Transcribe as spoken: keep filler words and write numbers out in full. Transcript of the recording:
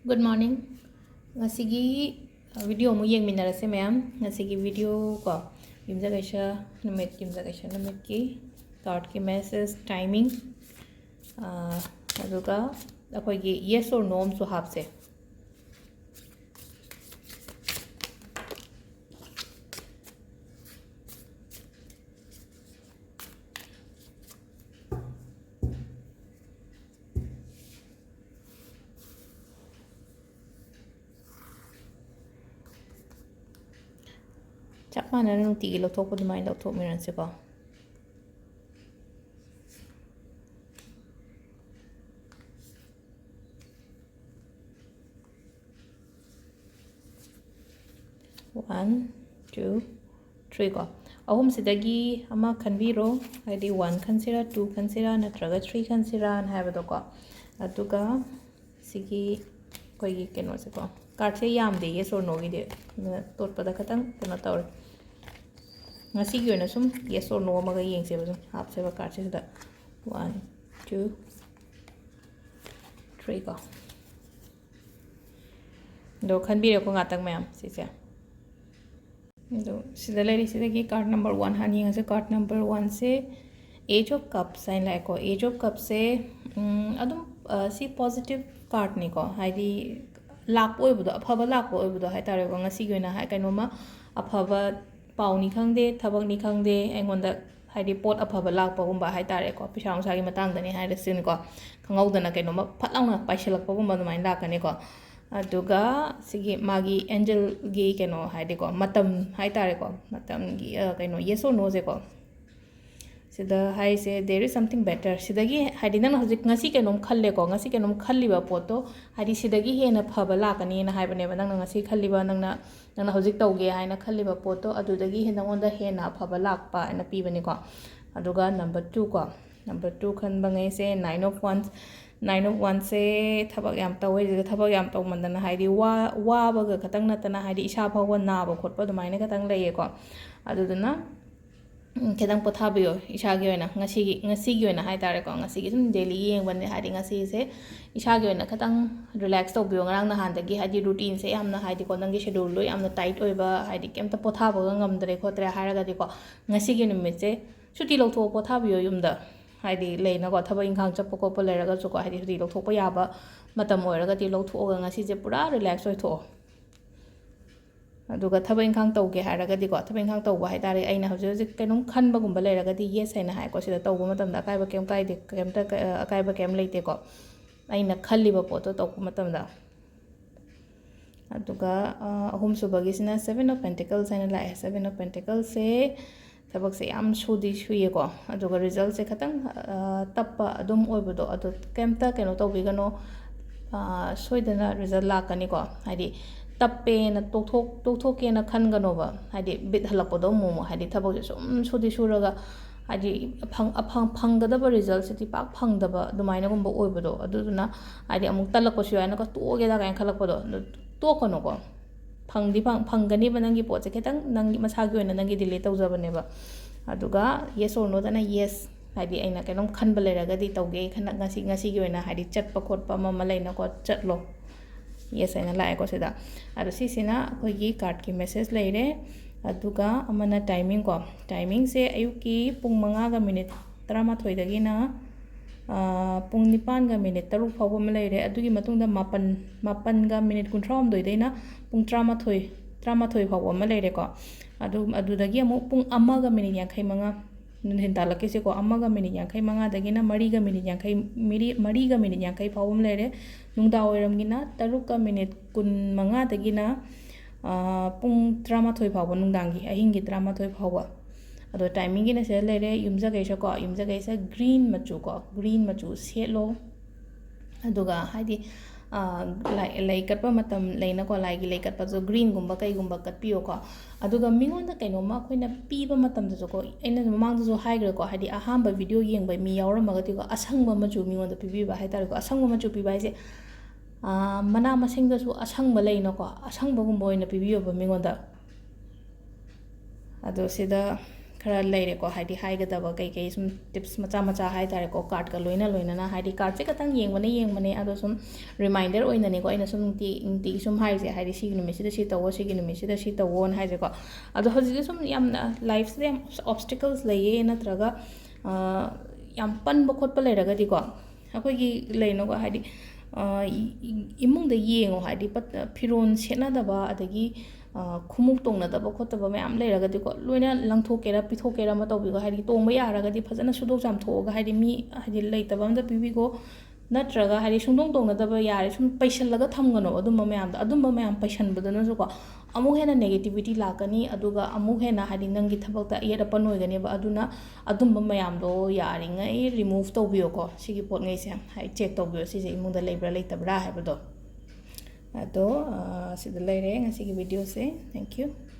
Good morning. ꯉꯁꯤꯒꯤ video ꯑꯃꯨꯛ ꯌꯦꯡꯃꯤꯟꯅꯔꯁꯦ ꯃꯌꯥꯝ꯫ ꯉꯁꯤꯒꯤ video ꯀꯣ, ꯌꯨꯝꯖꯀꯩꯁ ꯅꯨꯃꯤꯠ, ꯌꯨꯝꯖꯀꯩꯁ ꯅꯨꯃꯤꯠꯀꯤ cardꯀꯤ message, timing, ꯑꯥ, ꯑꯗꯨꯒ ꯑꯩꯈꯣꯏꯒꯤ yes or no ꯑꯃꯁꯨ ꯍꯥꯞꯁꯦ꯫ ꯆꯞ ꯃꯥꯟꯅꯅ ꯅꯨꯡꯇꯤꯒꯤ ꯂꯧꯊꯣꯛꯄ ꯑꯗꯨꯃꯥꯏꯅ ꯂꯧꯊꯣꯛꯃꯤꯟꯅꯁꯤꯀꯣ꯫ One, two, three ꯀꯣ꯫ ꯑꯍꯨꯝꯁꯤꯗꯒꯤ ꯑꯃ ꯈꯟꯕꯤꯔꯣ, ꯍꯥꯏꯗꯤ one ꯈꯟꯁꯤꯔꯥ, two ꯈꯟꯁꯤꯔꯥ, ꯅꯠꯇ꯭ꯔꯒ three ꯈꯟꯁꯤꯔꯥꯅ ꯍꯥꯏꯕꯗꯣꯀꯣ꯫ ꯑꯗꯨꯒ ꯁꯤꯒꯤ ꯑꯩꯈꯣꯏꯒꯤ ꯀꯩꯅꯣꯁꯦꯀꯣ, cardꯁꯦ ꯌꯥꯝꯗꯦ yes or noꯒꯤꯗꯤ, ꯑꯗꯨꯅ ꯇꯣꯠꯄꯗ ꯈꯤꯇꯪ ꯀꯩꯅꯣ ꯇꯧꯔꯦ꯫ ꯉꯁꯤꯒꯤ ꯑꯣꯏꯅ ꯁꯨꯝ yes or no ꯑꯃꯒ ꯌꯦꯡꯁꯦꯕ, ꯁꯨꯝ ꯍꯥꯞꯁꯦꯕ cardꯁꯦ ꯁꯤꯗ꯫ One, two, three ꯀꯣ꯫ ꯑꯗꯣ ꯈꯟꯕꯤꯔꯦꯀꯣ ꯉꯥꯛꯇꯪ ꯃꯌꯥꯝ ꯁꯤꯁꯦ꯫ ꯑꯗꯣ ꯁꯤꯗ ꯂꯩꯔꯤꯁꯤꯗꯒꯤ card number one ꯍꯥꯟꯅ ꯌꯦꯡꯉꯁꯦ꯫ Card number oneꯁꯦ Ace of Cups ꯍꯥꯏꯅ ꯂꯥꯛꯑꯦꯀꯣ꯫ Ace of Cupꯁꯦ, ꯎꯝ, ꯑꯗꯨꯝ, ꯑ, ꯁꯤ positive cardꯅꯤꯀꯣ, ꯍꯥꯏꯗꯤ ꯂꯥꯛꯄ ꯑꯣꯏꯕꯗꯣ, ꯑꯐꯕ ꯂꯥꯛꯄ ꯑꯣꯏꯕꯗꯣ ꯍꯥꯏꯇꯥꯔꯦꯀꯣ꯫ ꯉꯁꯤꯒꯤ ꯑꯣꯏꯅ ꯍꯥꯏ, ꯀꯩꯅꯣꯝꯃ ꯑꯐꯕ ꯄꯥꯎꯅꯤ ꯈꯪꯗꯦ, ꯊꯕꯛꯅꯤ ꯈꯪꯗꯦ, ꯑꯩꯉꯣꯟꯗ ꯍꯥꯏꯗꯤ ꯄꯣꯠ ꯑꯐꯕ ꯂꯥꯛꯄꯒꯨꯝꯕ ꯍꯥꯏꯇꯥꯔꯦꯀꯣ, ꯄꯩꯁꯥ ꯅꯨꯡꯁꯥꯒꯤ ꯃꯇꯥꯡꯗꯅꯤ ꯍꯥꯏꯔꯁꯤꯅꯦꯀꯣ, ꯈꯪꯍꯧꯗꯅ ꯀꯩꯅꯣꯝꯃ ꯐꯠ ꯂꯥꯎꯅ ꯄꯥꯏꯁꯤꯜꯂꯛꯄꯒꯨꯝꯕ ꯑꯗꯨꯃꯥꯏꯅ ꯂꯥꯛꯀꯅꯤꯀꯣ꯫ ꯑꯗꯨꯒ ꯁꯤꯒꯤ ꯃꯥꯒꯤ angelꯒꯤ ꯀꯩꯅꯣ ꯍꯥꯏꯗꯤꯀꯣ, ꯃꯇꯝ ꯍꯥꯏꯇꯥꯔꯦꯀꯣ, ꯃꯇꯝꯒꯤ, ꯑ, ꯀꯩꯅꯣ, yes or noꯁꯦꯀꯣ꯫ ꯁꯤꯗ ꯍꯥꯏꯔꯤꯁꯦ, "There is something better." ꯁꯤꯗꯒꯤ ꯍꯥꯏꯗꯤ ꯅꯪꯅ ꯍꯧꯖꯤꯛ ꯉꯁꯤ ꯀꯩꯅꯣꯝ ꯈꯜꯂꯦꯀꯣ, ꯉꯁꯤ ꯀꯩꯅꯣꯝ ꯈꯜꯂꯤꯕ ꯄꯣꯠꯇꯣ ꯍꯥꯏꯗꯤ ꯁꯤꯗꯒꯤ ꯍꯦꯟꯅ ꯐꯕ ꯂꯥꯛꯀꯅꯤꯅ ꯍꯥꯏꯕꯅꯦꯕ꯫ ꯅꯪꯅ ꯉꯁꯤ ꯈꯜꯂꯤꯕ, ꯅꯪꯅ, ꯅꯪꯅ ꯍꯧꯖꯤꯛ ꯇꯧꯒꯦ ꯍꯥꯏꯅ ꯈꯜꯂꯤꯕ ꯄꯣꯠꯇꯣ ꯑꯗꯨꯗꯒꯤ ꯍꯦꯟꯅ ꯅꯉꯣꯟꯗ ꯍꯦꯟꯅ ꯑꯐꯕ ꯂꯥꯛꯄ ꯍꯥꯏꯅ ꯄꯤꯕꯅꯤꯀꯣ꯫ ꯑꯗꯨꯒ number two ꯀꯣ, number two ꯈꯟꯕꯉꯩꯁꯦ Nine of Wands꯫ Nine of Wandsꯁꯦ ꯊꯕꯛ ꯌꯥꯝ ꯇꯧꯋꯦ꯫ ꯁꯤꯗ ꯊꯕꯛ ꯌꯥꯝ ꯇꯧꯃꯟꯗꯅ ꯍꯥꯏꯗꯤ ꯋꯥ-, ꯋꯥꯕꯒ ꯈꯛꯇꯪ ꯅꯠꯇꯅ ꯍꯥꯏꯗꯤ ꯏꯁꯥ ꯐꯥꯎꯕ ꯅꯥꯕ ꯈꯣꯠꯄ ꯑꯗꯨꯃꯥꯏꯅ ꯈꯛꯇꯪ ꯂꯩꯌꯦꯀꯣ꯫ ꯑꯗꯨꯗꯨꯅ ꯎꯝ, ꯈꯤꯇꯪ ꯄꯣꯊꯥꯕꯤꯌꯣ꯫ ꯏꯁꯥꯒꯤ ꯑꯣꯏꯅ ꯉꯁꯤꯒꯤ, ꯉꯁꯤꯒꯤ ꯑꯣꯏꯅ ꯍꯥꯏ ꯇꯥꯔꯦꯀꯣ, ꯉꯁꯤꯒꯤ ꯁꯨꯝ daily ꯌꯦꯡꯕꯅꯦ, ꯍꯥꯏꯗꯤ ꯉꯁꯤꯁꯦ ꯏꯁꯥꯒꯤ ꯑꯣꯏꯅ ꯈꯤꯇꯪ relax ꯇꯧꯕꯤꯌꯣ꯫ ꯉꯔꯥꯡ ꯅꯍꯥꯟꯗꯒꯤ ꯍꯥꯏꯗꯤ routineꯁꯦ ꯌꯥꯝꯅ, ꯍꯥꯏꯗꯤꯀꯣ, ꯅꯪꯒꯤ scheduleꯗꯣ ꯌꯥꯝꯅ tight ꯑꯣꯏꯕ, ꯍꯥꯏꯗꯤ ꯀꯩꯝꯇ ꯄꯣꯊꯥꯕꯒ ꯉꯝꯗ꯭ꯔꯦ ꯈꯣꯠꯇ꯭ꯔꯦ ꯍꯥꯏꯔꯒꯗꯤꯀꯣ, ꯉꯁꯤꯒꯤ ꯅꯨꯃꯤꯠꯁꯦ ꯁꯨꯇꯤ ꯂꯧꯊꯣꯛꯑꯣ, ꯄꯣꯊꯥꯕꯤꯌꯣ ꯌꯨꯝꯗ꯫ ꯍꯥꯏꯗꯤ ꯂꯩꯅꯀꯣ, ꯊꯕꯛ ꯏꯪꯈꯥꯡ ꯆꯠꯄ ꯈꯣꯠꯄ ꯂꯩꯔꯒꯁꯨꯀꯣ, ꯍꯥꯏꯗꯤ ꯁꯨꯇꯤ ꯂꯧꯊꯣꯛꯄ ꯌꯥꯕ ꯃꯇꯝ ꯑꯣꯏꯔꯒꯗꯤ ꯂꯧꯊꯣꯛꯑꯒ ꯉꯁꯤꯁꯦ ꯄꯨꯔꯥ relax ꯑꯣꯏꯊꯣꯛꯑꯣ꯫ ꯑꯗꯨꯒ ꯊꯕꯛ ꯏꯪꯈꯥꯡ ꯇꯧꯒꯦ ꯍꯥꯏꯔꯒꯗꯤꯀꯣ, ꯊꯕꯛ ꯏꯪꯈꯥꯡ ꯇꯧꯕ ꯍꯥꯏ ꯇꯥꯔꯦ, ꯑꯩꯅ ꯍꯧꯖꯤꯛ ꯍꯧꯖꯤꯛ ꯀꯩꯅꯣꯝ ꯈꯟꯕꯒꯨꯝꯕ ꯂꯩꯔꯒꯗꯤ yes ꯍꯥꯏꯅ ꯍꯥꯏꯀꯣ꯫ ꯁꯤꯗ ꯇꯧꯕ ꯃꯇꯝꯗ ꯑꯀꯥꯏꯕ ꯀꯩꯝ ꯀꯥꯏꯗꯦ, ꯀꯩꯝꯇ ꯑꯀꯥꯏꯕ ꯀꯩꯝ ꯂꯩꯇꯦꯀꯣ, ꯑꯩꯅ ꯈꯜꯂꯤꯕ ꯄꯣꯠꯇꯣ ꯇꯧꯕ ꯃꯇꯝꯗ꯫ ꯑꯗꯨꯒ ꯑ, ꯑꯍꯨꯝꯁꯨꯕꯒꯤꯁꯤꯅ Seven of Pentacles ꯍꯥꯏꯅ ꯂꯥꯛꯑꯦ꯫ Seven of Pentaclesꯁꯦ ꯊꯕꯛꯁꯦ ꯌꯥꯝ ꯁꯨꯗꯤ ꯁꯨꯏꯌꯦꯀꯣ, ꯑꯗꯨꯒ resultꯁꯦ ꯈꯤꯇꯪ ꯑ, ꯇꯞꯄ ꯑꯗꯨꯝ ꯑꯣꯏꯕꯗꯣ, ꯑꯗꯣ ꯀꯩꯝꯇ ꯀꯩꯅꯣ ꯇꯧꯕꯤꯒꯅꯣ꯫ ꯑ, ꯁꯣꯏꯗꯅ result ꯂꯥꯛꯀꯅꯤꯀꯣ꯫ ꯍꯥꯏꯗꯤ ꯇꯞꯄꯦꯅ ꯇꯣꯛꯊꯣꯛ ꯇꯣꯛꯊꯣꯛꯀꯦꯅ ꯈꯟꯒꯅꯣꯕ꯫ ꯍꯥꯏꯗꯤ ꯕꯤꯠ ꯍꯜꯂꯛꯄꯗꯣ ꯑꯃꯨꯛ ꯑꯃꯨꯛ, ꯍꯥꯏꯗꯤ ꯊꯕꯛꯁꯦ ꯁꯨꯝ ꯁꯨꯗꯤ ꯁꯨꯔꯒ, ꯍꯥꯏꯗꯤ ꯐꯪ- ꯑꯐꯪ- ꯐꯪꯒꯗꯕ resultꯁꯤꯗꯤ ꯄꯥꯛ ꯐꯪꯗꯕ ꯑꯗꯨꯃꯥꯏꯅꯒꯨꯝꯕ ꯑꯣꯏꯕꯗꯣ, ꯑꯗꯨꯗꯨꯅ ꯍꯥꯏꯗꯤ ꯑꯃꯨꯛ ꯇꯜꯂꯛꯄꯁꯨ ꯌꯥꯎꯏꯅꯀꯣ, ꯇꯣꯛꯑꯒꯦꯗ ꯀꯥꯏꯅ ꯈꯜꯂꯛꯄꯗꯣ, ꯑꯗꯨ ꯇꯣꯛꯀꯅꯨꯀꯣ꯫ ꯐꯪꯗꯤ ꯐꯪ- ꯐꯪꯒꯅꯤꯕ ꯅꯪꯒꯤ ꯄꯣꯠꯁꯦ, ꯈꯤꯇꯪ ꯅꯪꯒꯤ ꯃꯁꯥꯒꯤ ꯑꯣꯏꯅ ꯅꯪꯒꯤ delay ꯇꯧꯖꯕꯅꯦꯕ꯫ ꯑꯗꯨꯒ yes or noꯗꯅ yes, ꯍꯥꯏꯗꯤ ꯑꯩꯅ ꯀꯩꯅꯣꯝ ꯈꯟꯕ ꯂꯩꯔꯒꯗꯤ ꯇꯧꯒꯦ, ꯈꯟ- ꯉꯁꯤ, ꯉꯁꯤꯒꯤ ꯑꯣꯏꯅ ꯍꯥꯏꯗꯤ ꯆꯠꯄ ꯈꯣꯠꯄ ꯑꯃ ꯑꯃ ꯂꯩꯅꯀꯣ, ꯆꯠꯂꯣ꯫ Yes ꯍꯥꯏꯅ ꯂꯥꯛꯑꯦꯀꯣ ꯁꯤꯗ꯫ ꯑꯗꯣ ꯁꯤꯁꯤꯅ ꯑꯩꯈꯣꯏꯒꯤ cardꯀꯤ message ꯂꯩꯔꯦ꯫ ꯑꯗꯨꯒ ꯑꯃꯅ timing ꯀꯣ, timingꯁꯦ ꯑꯌꯨꯛꯀꯤ ꯄꯨꯡ ꯃꯉꯥꯒ minute ꯇꯔꯥꯃꯥꯊꯣꯏꯗꯒꯤꯅ, ꯑ, ꯄꯨꯡ ꯅꯤꯄꯥꯟꯒ minute ꯇꯔꯨꯛ ꯐꯥꯎꯕ ꯑꯃ ꯂꯩꯔꯦ꯫ ꯑꯗꯨꯒꯤ ꯃꯇꯨꯡꯗ ꯃꯥꯄꯟ, ꯃꯥꯄꯟꯒ minute ꯀꯨꯟꯊ꯭ꯔꯥꯍꯨꯝꯗꯣꯏꯗꯩꯅ ꯄꯨꯡ ꯇꯔꯥꯃꯥꯊꯣꯏ, ꯇꯔꯥꯃꯥꯊꯣꯏ ꯐꯥꯎꯕ ꯑꯃ ꯂꯩꯔꯦꯀꯣ꯫ ꯑꯗꯨ, ꯑꯗꯨꯗꯒꯤ ꯑꯃꯨꯛ ꯄꯨꯡ ꯑꯃꯒ minute ꯌꯥꯡꯈꯩ ꯃꯉꯥ, ꯅꯨꯡꯊꯤꯟ ꯇꯥꯜꯂꯛꯀꯤꯁꯦꯀꯣ, ꯑꯃꯒ minute ꯌꯥꯡꯈꯩ ꯃꯉꯥꯗꯒꯤꯅ ꯃꯔꯤꯒ minute ꯌꯥꯡꯈꯩ, ꯃꯔꯤ, ꯃꯔꯤꯒ minute ꯌꯥꯡꯈꯩ ꯐꯥꯎꯕ ꯑꯃ ꯂꯩꯔꯦ꯫ ꯅꯨꯡꯗꯥꯡ ꯋꯥꯏꯔꯝꯒꯤꯅ ꯇꯔꯨꯛꯀ minute ꯀꯨꯟ ꯃꯉꯥꯗꯒꯤꯅ, ꯑ, ꯄꯨꯡ ꯇꯔꯥꯃꯥꯊꯣꯏ ꯐꯥꯎꯕ, ꯅꯨꯡꯗꯥꯡꯒꯤ, ꯑꯍꯤꯡꯒꯤ ꯇꯔꯥꯃꯥꯊꯣꯏ ꯐꯥꯎꯕ꯫ ꯑꯗꯣ timingꯒꯤꯅ ꯁꯤꯗ ꯂꯩꯔꯦ, ꯌꯨꯝꯖꯀꯩꯁꯀꯣ, ꯌꯨꯝꯖꯀꯩꯁ green ꯃꯆꯨꯀꯣ, green ꯃꯆꯨ ꯁꯦꯠꯂꯣ꯫ ꯑꯗꯨꯒ ꯍꯥꯏꯗꯤ, ꯑ, ꯂꯥꯏ, ꯂꯩ ꯀꯠꯄ ꯃꯇꯝ ꯂꯩꯅꯀꯣ, ꯂꯥꯏꯒꯤ ꯂꯩ ꯀꯠꯄꯁꯨ greenꯒꯨꯝꯕ ꯀꯩꯒꯨꯝꯕ ꯀꯠꯄꯤꯌꯣꯀꯣ꯫ ꯑꯗꯨꯒ ꯃꯤꯉꯣꯟꯗ ꯀꯩꯅꯣꯝꯃ ꯑꯩꯈꯣꯏꯅ ꯄꯤꯕ ꯃꯇꯝꯗꯁꯨꯀꯣ, ꯑꯩꯅ ꯃꯃꯥꯡꯗꯁꯨ ꯍꯥꯏꯈ꯭ꯔꯦꯀꯣ, ꯍꯥꯏꯗꯤ ꯑꯍꯥꯟꯕ video ꯌꯦꯡꯕ ꯃꯤ ꯌꯥꯎꯔꯝꯃꯒꯗꯤꯀꯣ, ꯑꯁꯪꯕ ꯃꯆꯨ ꯃꯤꯉꯣꯟꯗ ꯄꯤꯕꯤꯕ ꯍꯥꯏ ꯇꯥꯔꯦꯀꯣ꯫ ꯑꯁꯪꯕ ꯃꯆꯨ ꯄꯤꯕ ꯍꯥꯏꯁꯦ, ꯑ, ꯃꯅꯥ ꯃꯁꯤꯡꯗꯁꯨ ꯑꯁꯪꯕ ꯂꯩꯅꯀꯣ, ꯑꯁꯪꯕꯒꯨꯝꯕ ꯑꯣꯏꯅ ꯄꯤꯕꯤꯌꯣꯕ ꯃꯤꯉꯣꯟꯗ꯫ ꯑꯗꯣ ꯁꯤꯗ ꯈꯔ ꯂꯩꯔꯦꯀꯣ, ꯍꯥꯏꯗꯤ ꯍꯥꯏꯒꯗꯕ ꯀꯩꯀꯩ ꯁꯨꯝ tips ꯃꯆꯥ ꯃꯆꯥ ꯍꯥꯏ ꯇꯥꯔꯦꯀꯣ, cardꯀ ꯂꯣꯏꯅ ꯂꯣꯏꯅꯅ, ꯍꯥꯏꯗꯤ cardꯁꯦ ꯈꯛꯇꯪ ꯌꯦꯡꯕꯅꯦ ꯌꯦꯡꯕꯅꯦ, ꯑꯗꯣ ꯁꯨꯝ reminder ꯑꯣꯏꯅꯅꯦꯀꯣ, ꯑꯩꯅ ꯁꯨꯝ ꯅꯨꯡꯇꯤ ꯅꯨꯡꯇꯤꯒꯤ ꯁꯨꯝ ꯍꯥꯏꯔꯤꯁꯦ, ꯍꯥꯏꯗꯤ ꯁꯤꯒꯤ ꯅꯨꯃꯤꯠꯁꯤꯗ ꯁꯤ ꯇꯧꯋꯣ, ꯁꯤꯒꯤ ꯅꯨꯃꯤꯠꯁꯤꯗ ꯁꯤ ꯇꯧꯋꯣꯅ ꯍꯥꯏꯁꯦꯀꯣ꯫ ꯑꯗꯣ ꯍꯧꯖꯤꯛꯇꯤ ꯁꯨꯝ ꯌꯥꯝꯅ lifeꯁꯤꯗ ꯌꯥꯝ obstacles ꯂꯩꯌꯦ, ꯅꯠꯇ꯭ꯔꯒ, ꯑ, ꯌꯥꯝ ꯄꯟꯕ ꯈꯣꯠꯄ ꯂꯩꯔꯒꯗꯤꯀꯣ, ꯑꯩꯈꯣꯏꯒꯤ ꯂꯩꯅꯀꯣ, ꯍꯥꯏꯗꯤ, ꯑ, ꯏ-, ꯏ-, ꯏꯃꯨꯡꯗ ꯌꯦꯡꯉꯣ, ꯍꯥꯏꯗꯤ ꯄꯠ-, ꯐꯤꯔꯣꯜ ꯁꯦꯠꯅꯗꯕ, ꯑꯗꯒꯤ, ꯑ, ꯈꯣꯡꯎꯞ ꯇꯣꯡꯅꯗꯕ ꯈꯣꯠꯇꯕ ꯃꯌꯥꯝ ꯂꯩꯔꯒꯗꯤꯀꯣ, ꯂꯣꯏꯅ ꯂꯪꯊꯣꯛꯀꯦꯔꯥ, ꯄꯤꯊꯣꯛꯀꯦꯔꯥ ꯑꯃ ꯇꯧꯕꯤꯈꯣ꯫ ꯍꯥꯏꯗꯤ ꯇꯣꯡꯕ ꯌꯥꯔꯒꯗꯤ ꯐꯖꯅ ꯁꯨꯗꯣꯛ ꯆꯥꯝꯊꯣꯛꯑꯒ, ꯍꯥꯏꯗꯤ ꯃꯤ, ꯍꯥꯏꯗꯤ ꯂꯩꯇꯕ ꯑꯝꯗ ꯄꯤꯕꯤꯈꯣ꯫ ꯅꯠꯇ꯭ꯔꯒ, ꯍꯥꯏꯗꯤ ꯁꯨꯡꯇꯣꯡ ꯇꯣꯡꯅꯗꯕ ꯌꯥꯔꯦ, ꯁꯨꯝ ꯄꯩꯁꯜꯂꯒ ꯊꯝꯒꯅꯣ ꯑꯗꯨꯝꯕ ꯃꯌꯥꯝꯗꯣ꯫ ꯑꯗꯨꯝꯕ ꯃꯌꯥꯝ ꯄꯩꯁꯟꯕꯗꯨꯅꯁꯨꯀꯣ, ꯑꯃꯨꯛ ꯍꯦꯟꯅ negativity ꯂꯥꯛꯀꯅꯤ, ꯑꯗꯨꯒ ꯑꯃꯨꯛ ꯍꯦꯟꯅ, ꯍꯥꯏꯗꯤ ꯅꯪꯒꯤ ꯊꯕꯛꯇ ꯑꯌꯦꯠ ꯑꯄꯟ ꯑꯣꯏꯒꯅꯦꯕ꯫ ꯑꯗꯨꯅ ꯑꯗꯨꯝꯕ ꯃꯌꯥꯝꯗꯣ ꯌꯥꯔꯤꯉꯩ remove ꯇꯧꯕꯤꯌꯣꯀꯣ, ꯁꯤꯒꯤ ꯄꯣꯠꯉꯩꯁꯦ꯫ ꯍꯥꯏ, check ꯇꯧꯕꯤꯌꯣ, ꯁꯤꯁꯦ ꯏꯃꯨꯡꯗ ꯂꯩꯕ꯭ꯔꯥ ꯂꯩꯇꯕ꯭ꯔꯥ ꯍꯥꯏꯕꯗꯣ꯫ ꯑꯗꯣ, ꯑ, ꯁꯤꯗ ꯂꯩꯔꯦ ꯉꯁꯤꯒꯤ videoꯁꯦ꯫ Thank you꯫